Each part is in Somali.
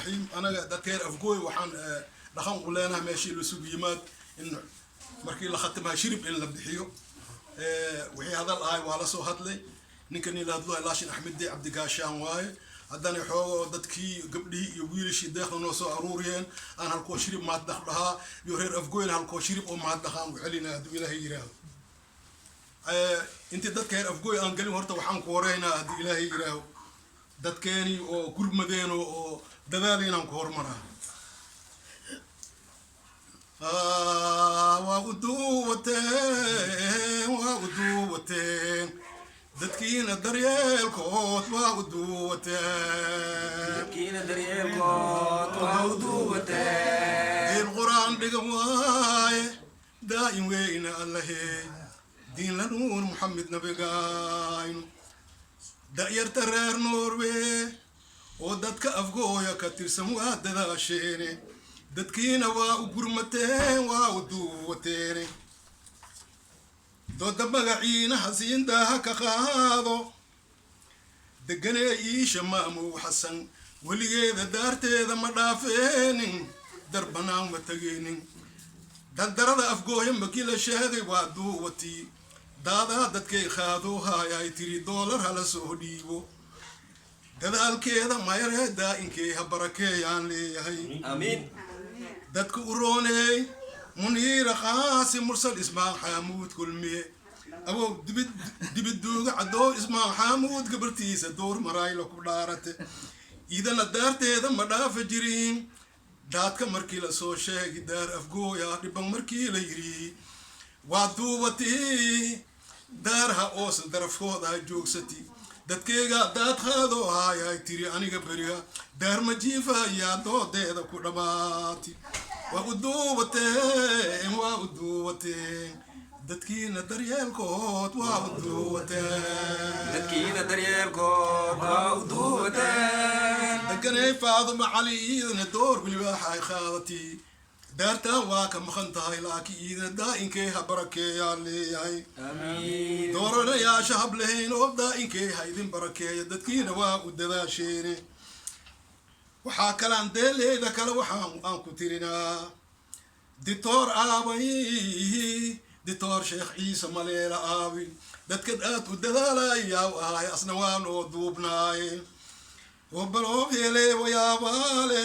Anaga dadka reer Afgooy waxaan dhaqan u leenahay meeshii laisugu yimaad in markii la khatimaha shirib in la bixiyo. Wixii hadal ahay waa la soo hadlay. Ninkani la hadlo Laashin Axmedde Cabdigaashaan waaye. Haddana xoogoo dadkii gabdhihii iyo wiilashii deeqda noo soo aruuriyeen aan halkoo shirib mahadnaq dhahaa iyo reer Afgooyna halkoo shirib oo mahadnaq aan u celinaa, hadduu Ilaahay yiraahdo. Intii dadka reer Afgooy aan gelin, horta waxaan ku horeynaa, haddii Ilaahay yiraaho, dadkeeni oo gurmadeeno oo dadaal inaan ku horumaraa. Waa u duuwateen, waa u duuwateen, dadkiina daryeelkood waa u duuwateen. Dadkiina daryeelkood waa u duubateen. Diin Qur-aan dhigan waaye, daa'im weyna Allahey, diin la Nuur Muxamed nabigaynu. Da'yarta reer Norway oo dadka Afgooya ka tirsan waa dadaasheene, dadkiina waa u gurmateen, waa u duuwateene. Dooda magaciina hasiindaaha ka qaado, deganee Iisha Maamow Xasan, weligeeda daarteeda ma dhaafeenin, darbanaan ma tegeenin. Dardarada Afgooya makii la sheegay waa duuwatii, daadaa dadkay qaado haayay tiri, doolar hala soo dhiibo. Dadaalkeeda mayaree, daa-inkee ha barakeeyaan leeyahay. Amiin. Dadka u rooneey Muniira Qaasi Mursal Ismaan Xaamuud Kulmiye, abow dibid dibiduuga cadoo Ismaan Xaamuud gabartiisa door maraayla ku dhaarate, idana daarteeda ma dhaafa jirin. Daadka markii la soo sheegi, daar Afgooya dhiban markii la yiri, waa duubatii, daarha oosan darafkooda ha joogsati. Dadkeyga daad qaadoo haayay tiri, aniga beriga daar ma jiifayaa, doodeeda ku dhammaati. Waa u duubateen, waa u duubateen, dadkiina daryeelkood waa u duubateen. Dadkiina daryeelkood waa u duubateen. Deganay Faaduma Cali, iidana door weliba waxay qaadatii, daartaan waa ka maqan tahay, laakiin iidana daa-inkee ha barakeeyaan leeyahay. Amiin. Dooranayaasha hablahayn oo daa-inkee ha idin barakeeya, dadkiina waa u dadaasheene. Waxaa kalaan deeleyda kale waxaan aan ku tirinaa ditoor aabay, ditoor Sheekh Ciise Maleela aabi, dadkan aad u dadaalayaa u ahay, asna waan oo duubnaaye wabaloobeele wayaabaale.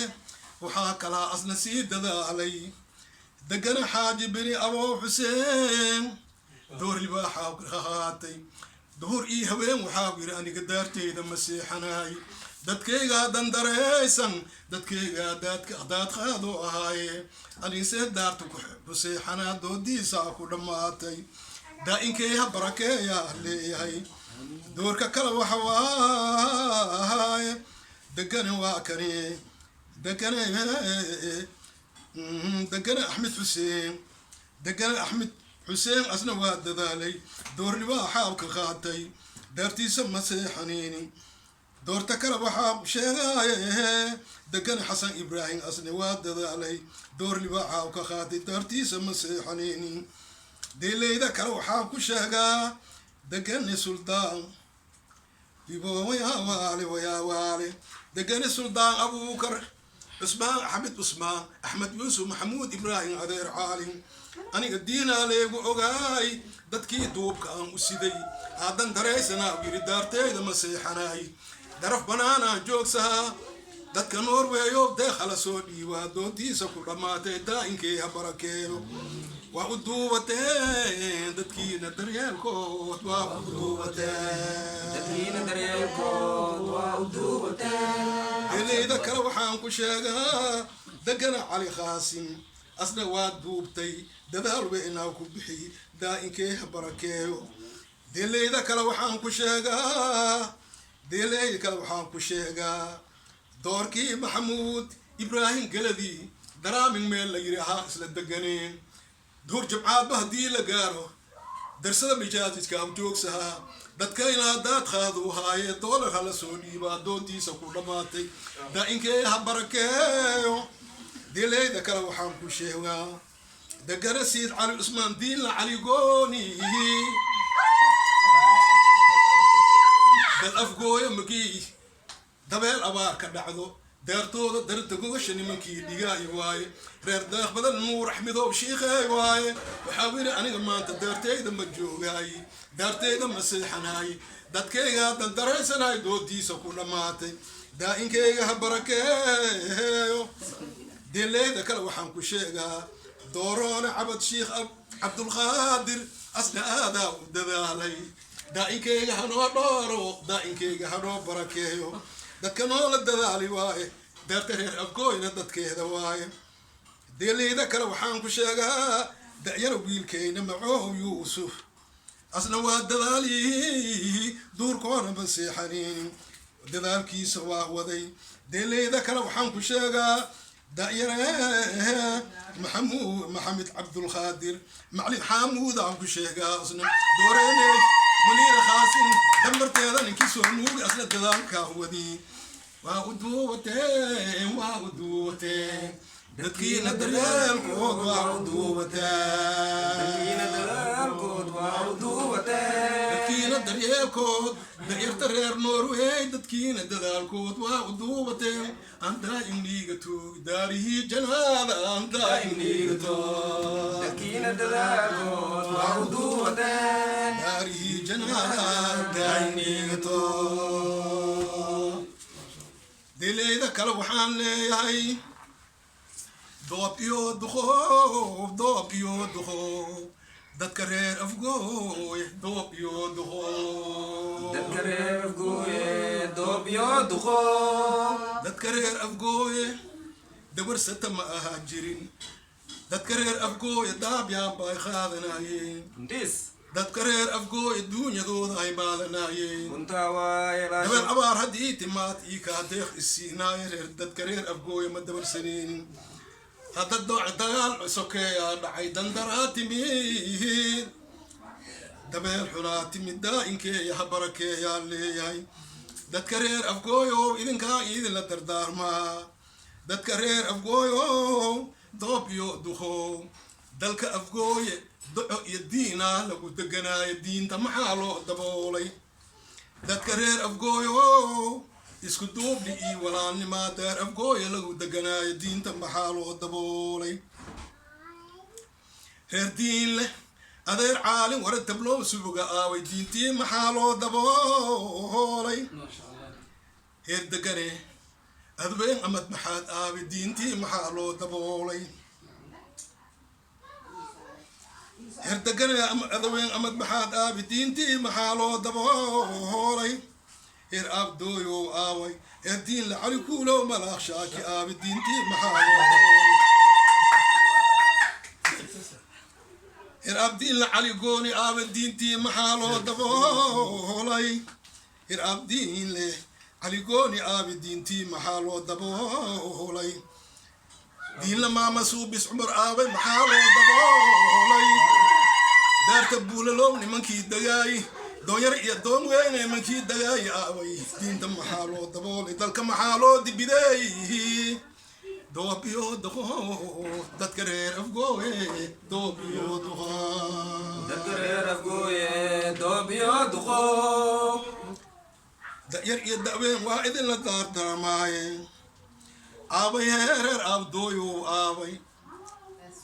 Waxaa kalaa asna sii dadaalay degana Xaaji Bini Aboo Xuseen, door libaaxa qaatay duhur iyo haween. Waxaa yidhi, aniga daarteyda ma seexanaay, dadkaygaa dandareysan, dadkaygaa daadka daad qaado ahaaye, anigisee daarta ku seexanaa? Doodiisaa ku dhammaatay, daa-inkay ha barakeeyaa leeyahay. Doorka kale waxa waaye degane, waa kani degane, degane Axmed Xuseen. Degane Axmed Xuseen asna waa dadaalay, doornibaa xaabka qaatay, daartiisa ma seexanaynin. Doorta kale waxaa sheegaaye degane Xasan Ibraahim, asna waa dadaalay, doornibaa xaabka qaatay, daartiisa ma seexanaynin. Deeleyda kale waxaa ku sheegaa degane Suldaan Bibo, wayaawaale wayaawaale, degane Suldaan Abuukar Cusmaan Axmed Cusmaan Axmed Yuusuf Maxamuud Ibraahim adeer Caalim. Aniga diinaa leegu ogaay, dadkii duubka aan u siday aadan daraysanaa yiri, daarteyda ma seexanaay, daraf banaanaan joogsahaa. Dadka Norweyo deeq hala soo dhiibaa, doontiisa ku dhammaatay, daa-inkee ha barakeeyo. Waa u duubateen, dadkiina daryeelkood waa u duubateen. Dadkiina daryeelkood waa u duubateen. Heleyda kale waxaan ku sheegaa degana Cali Khaasim, asna waa duubtay, dadaal weynaa ku bixi, daa-inkee ha barakeeyo. Deleyda kale waxaan ku sheegaa, deleyda kale waxaan ku sheegaa doorkii Maxamuud Ibraahim Geladii Daraamin, meel la yiri ahaa isla deganeen. Duhur jabcaadba haddii la gaaro, darsada mijaajidka joogsahaa, dadkayna daad qaadu haaye, doolar hala soo dhiibaa, doontiisa ku dhammaatay, daa-inkee ha barakeeyo. Dileyda kale waxaan ku sheegaa degana Siid Cali Cusmaan Diinla Cali Gooni, dad Afgooyo magii dabeel abaar ka dhacdo. Deertooda darta gogasha nimankii dhigaay waaye. Reer Deeq Badan Nuur Axmedoob shiikheey waaye. Waxaa yidhi aniga maanta deertayda ma joogaay, deertayda ma seexanaay, dadkayga dandaraysanay doodiisa ku dhammaatay. Daa-inkayga ha barakeeyo. Deeleyda kale waxaan ku sheegaa Dooroone Cabad Shiikh Cabdulqaadir, asna aadaa u dadaalay. Daa-inkayga hanoo dhooro, daa-inkayga hanoo barakeeyo. Dadka noola dadaali waaye, deerta reer Afgooyna dadkeeda waaye. Deeleyda kale waxaan ku sheegaa da'yara wiilkayna Macoow Yuusuf, asna waa dadaali, duurkoona ma seexanin, dadaalkiisa waa waday. Deeleyda kale waxaan ku sheegaa da'yare Maxamuud Maxamed Cabdulqaadir Macalin Xaamuud aan ku sheegaa, asna Dooreeney Muniira Khaasin damarteeda ninkii soo nuugi, asna dadaalkaa wadi. Waa u duubateen, waa u duubateen, dadkiina daryeelkood waa u duubateen. Dadkiina dadaalkood waa u duubateen. Dadkiina daryeelkood, da'yarta reer Norway, dadkiina dadaalkood waa u duubateen. Andaa imniiga tuug daarihii janaada, andaa imniiga toog. Dadkiina dadaalkood waa u duubateen. Daarihii janaada, andaa imniiga toog. Dileyda kale waxaan leeyahay Doob iyo Duqoob, Doob iyo Duqoob, dadka reer Afgooy, Doob iyo Duqoob. Dadka reer Afgooye, Doob iyo Duqoob. Dadka reer Afgooye dawarsata ma ahaa jirin. Dadka reer Afgooye daabyaan bay qaadanayeen. Dhis. Dadka reer Afgooye duunyadooda ay maadanayeen. Runtaa waaye. Dabeel abaar haddii timaad ii kaa deeq isiinaaye. Reer dadka reer Afgooye ma dabarsaneenin. Hadda dooc dagaal sokeeyaa dhacay, dandaraa timid, dabeel xunaa timid. Daa-inkeeya ha barakeeyaan leeyahay. Dadka reer Afgooyow, idinkaa idinla dardaarmaa. Dadka reer Afgooyow, Doob iyo Duqoow, dalka Afgooye doco iyo diinaa lagu deganaayo. Diinta maxaa loo daboolay? Dadka reer Afgooyow, isku duubni iyo walaalnimaa deer Afgooye lagu deganaayo. Diinta maxaa loo daboolay? Reer diin leh, adeer caalin wara tablow subuga aaway. Diintii maxaa loo daboolay? Heer degane adween amad maxaad aaway. Diintii maxaa loo daboolay? Heer degane adaween amad maxaad aabi. Diintii maxaa loo daboolay? Heer aabdooyow aaway. Heer diin la cali kuulow malaaq shaaki aabi. Diintii maxaa loo daboolay? Heer abdiin la cali gooni aabe. Diintii maxaa loo daboolay? Heer abdiin leh cali gooni aabe. Diintii maxaa loo daboolay? Diinla maama suubis Cumar aabe, maxaa loo daboolay? Daarta Buulalow nimankii dagaay, doonyar iyo doon weyne nimankii dagaay aaway. Diinta maxaa loo daboolay? Dalka maxaa loo dibiday? Doob iyo Duqoob, dadka reer Afgooye, Doob iyo Duqoob. Dadka reer Afgooye, Doob iyo Duqoob. Da'yar iyo da'ween waa idinla daardaarmaaye. Aabay heereer aabdooyow aabay.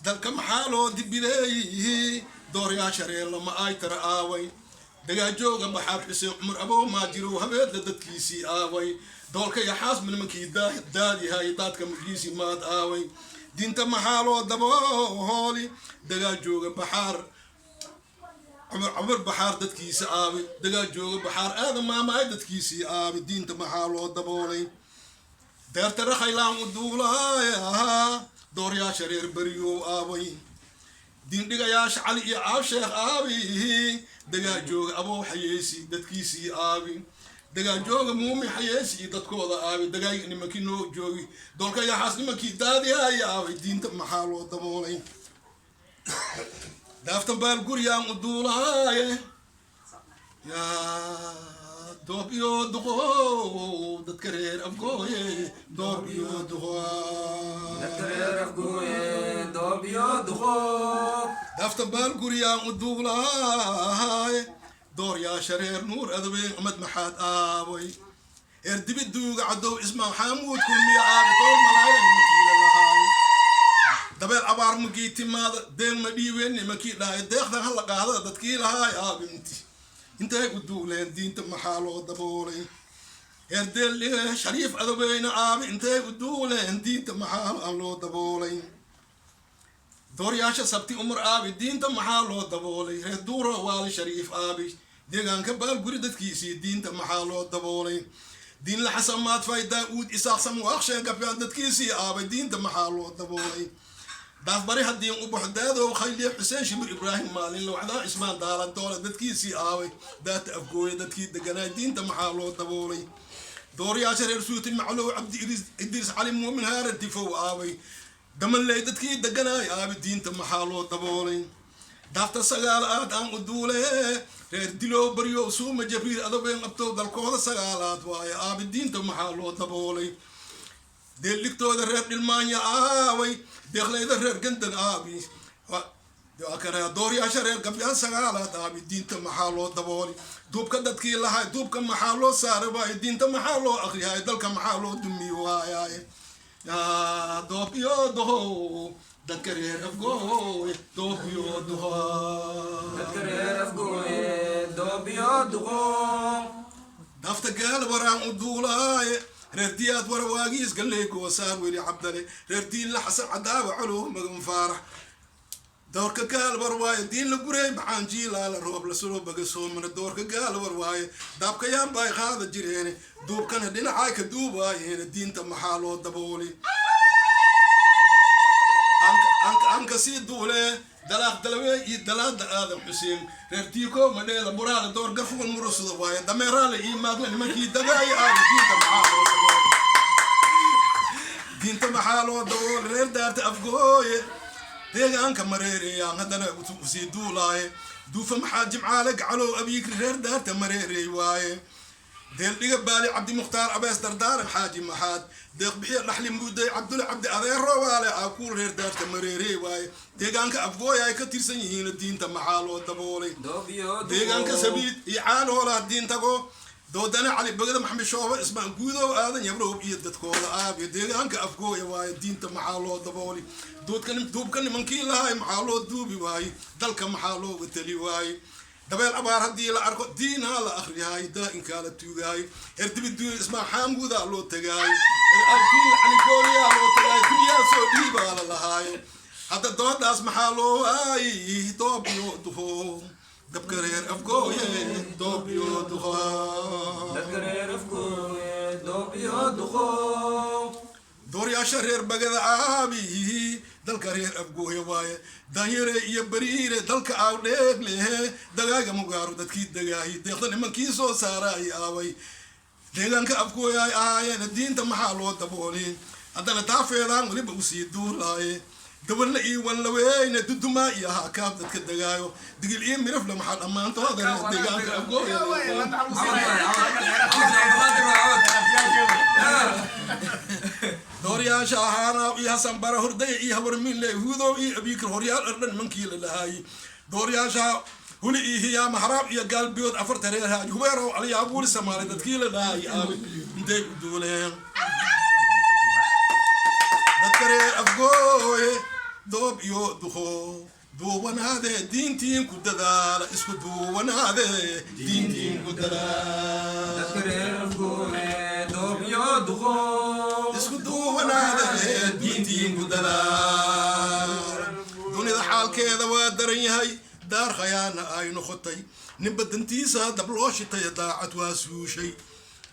Dalka maxaa loo dibideey? Dooryaasha reer lama ay tara aaway. Dagaajooga Baxaar Xuseen Cumar abow maajirow habeedla dadkiisii aaway. Doolka yaxaasma nimankii daadihay, daadka magiisii maad aaway. Diinta maxaa loo dabooli? Dagaajooga Baxaar Cumar, Cumar Baxaar dadkiisa aabi. Dagaajooga Baxaar Aadan maamaay dadkiisii aabi. Diinta maxaa loo daboolay? Deerta Rakhaylaan u duulaay ahaa. Dooryaasha reer Beriyow aaway. Diindhigayaasha Cali iyo Caab Sheekh aabi. Dagaajooga Abow Xayeesi dadkiisii aabi. Dagaajooga Muumin Xayeesi iyo dadkooda aabi. Dagaay nimankii noo joogi, doolka yaxaas nimankii daadihaay aaway. Diinta maxaa loo daboolay? Daaftan baal guryaan u duulaaye. Yaa Doob iyo Duqoow, dadka reer Afgooye, Doob iyo Duqoow. Dadka reer Afgooye, Doob iyo Duqoob. Daafta baal guryaan u duulaaye. Dooryaasha reer Nuur Adaween amad maxaad aaway. Erdibi duuga cadow Ismaan Xaamuud Kulmiya aabi door malaayla nimankiila lahaay. Dabeel abaar mugii timaada deen ma dhiibeen nimankii dhahay, deeqdan hala qaadada dadkii lahaay aabinti intay u duuleen, diinta maxaa loo daboolay? Herdeel Shariif Adoweyne aabi intay u duuleen, diinta maxaa loo daboolay? Dooryaasha Sabti Umar aabi, diinta maxaa loo daboolay? Reer Duuro Waali Shariif aabi, deegaanka Baalguri dadkiisii, diinta maxaa loo daboolay? Diinla Xasan Maadfay Daa-uud Isaaqsan Waaqsheen Gabyaal dadkiisii aabay, diinta maxaa loo daboolay? Daafbari haddii u baxo Daadow Khayliye Xuseen Shimir Ibraahim Maalin Lowcdaa Cismaan Daalan Doole dadkiisii aabay, Daata Afgooye dadkii deganaay, diinta maxaa loo daboolay? Dooryaasha reer Suuti Maclow Cabdi Idriis Cali Muumin Haara Difow aabay, Damanley dadkii deganaay aabi, diinta maxaa loo daboolay? Daafta sagaal aad aan u duule, reer Dilow Baryow Suuma Jabriil Adobeen Qabtow dalkooda sagaalaad waaye aabi, diinta maxaa loo daboolay? Deeldhigtooda reer Dhilmaanya aaway, deeqleyda reer Gandan aabi kana, dooryaasha reer Gabyaan sagaalaad aabi, diinta maxaa loo daboolay? Duubka dadkii lahay duubka maxaa loo saaray waaye? Diinta maxaa loo akriyaay? Dalka maxaa loo dumiy waayaaye? Doob iyo doho dadka reer Afgooy, doob iyo doho. Dadka reer Afgooye, doob iyo duqo. Dafta gaal waraan u duulaaye, reer Diyaad wara waagiis galley goosaar Weli Cabdale, reer Diinla Xasan Cadaawa Colow Magan Faarax, doorka gaal war waaye. Diin la gurey maxaan jiilaala roob la soo baga soomana, doorka gaal war waaye. Daabkayaan bay qaada jireene, duubkana dhinacay ka duubaayeene, diinta maxaa loo daboolay? Anka sii duulee dalaaq dalawee iyo dalaada Aadan Xuseen, reer Tiiko Madheeda Buraada, door Garfugan Murusada waaye. Dameeraale iyo Maadle nimankii dagaaya aaga, diinta maxaa loo daboolay? Diinta maxaa loo daboolay? Reer Daarta Afgooye deegaanka Mareereeyaan haddana usii duulaaye, Duufa maxaa Jimcaale Gacalow Abiikri, reer Daarta Mareereey waaye. Deeldhiga Baali Cabdi Mukhtaar Abees Dardaaran Xaaji Maxaad, Deeq Bixiya Dhaxli Muuday Cabdule Cabdi Adeero waale aakuul, reer Daarta Mareerey waaye. Deegaanka Afgooya ay ka tirsan yihiin, diinta maxaa loo daboolay? Doob iyo duqo. Deegaanka Sabiid iyo Caanoolaa diintago Doodane Cali Bagada Maxamed Shooba Ismaan Guudow Aadan Yabroob iyo dadkooda aabiyo, deegaanka Afgooya waaye. Diinta maxaa loo daboolay? Duudka duubka nimankii lahay maxaa loo duubi waaye? Dalka maxaa looga tali waaye? Dabeel abaar haddii la arko diinaa la akriyaay, daa-inkaa la tuugaay. Herdibiduun Ismaan Xaamuudaa loo tagaay, Heraldiin Caligooniyaa loo tagaay, dunyaa soo dhiibaa la lahaayo. Hadda doodaas maxaa loo waayey? Doob iyo dufo dabka reer Afgooye, doob iyo dufo. Dadka reer Afgooye, doob iyo duqo. Dooryaasha reer Bagada aabi, dalka reer Afgooye waaye. Danyare iyo Bariire dalka aawdheeg lehe, dagaaga Mugaaro dadkii dagaahi, deeqda nimankii soo saaraay aaway, deegaanka Afgooye ay ahaayeen, diinta maxaa loo daboolay? Haddana daafeedaan weliba usii duulaaye, Dabalna iyo Wanlaweyne, Dudumaa iyo Haakaab dadka dagaayo, Digil iyo Mirafle maxaa dhammaantooda deegaanka Afgooye. Cabdiqaadir waa cod. Dooryaasha ahaana iyo Hasan Bara Hordaya iyo Habarminle Hudow iyo Abiikar horyaal ardhan nimankii la lahaayey, dooryaasha Huli iyo Hiyaama Haraab iyo Gaalbiyood, afarta reer Haaji Hubeerow Aliyaabuuri Samaali dadkii la lahaayey aabi intay u duuleen? Dadka reer Afgooye, doob iyo duqo, duubanaade diintiin ku dadaala, isku duubanaade diintiin ku dadaala. Dadka reer Afgooye, doob iyo duqo. Isku duubanaade diintiin ku dadaala. Dunida xaalkeeda waa daran yahay, daar khayaana ay noqotay, ninba dantiisa dab loo shitay, daacad waa suushay.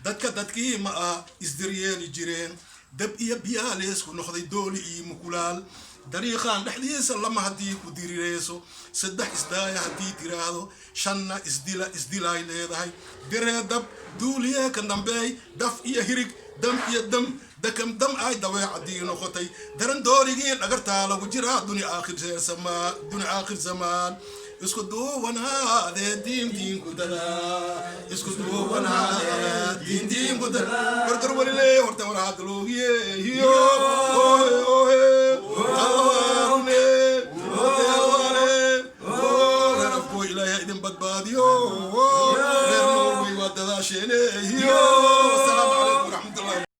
Dadka dadkii ma ah isdaryeeli jireen, dab iyo biyaa leesku noqday, dooli iyo mukulaal. Dariiqan dhexdiisa lama haddii ku dirireyso, saddex isdaaya haddii tiraahdo, shanna isdila isdilaay leedahay. Diree dab duuliye ka dambeey, daf iyo hirig, dam iyo dam, dakam dam ay daweecadii noqotay. Daran doorigii dhagartaa lagu jiraa, duni aakhir samaa, duni aakhir zamaan. Isku duubanaade diintiin ku dadaa, isku duubanaade diintiin ku dadaa. Gorgor walilee horta war hadda loogiye hiyo.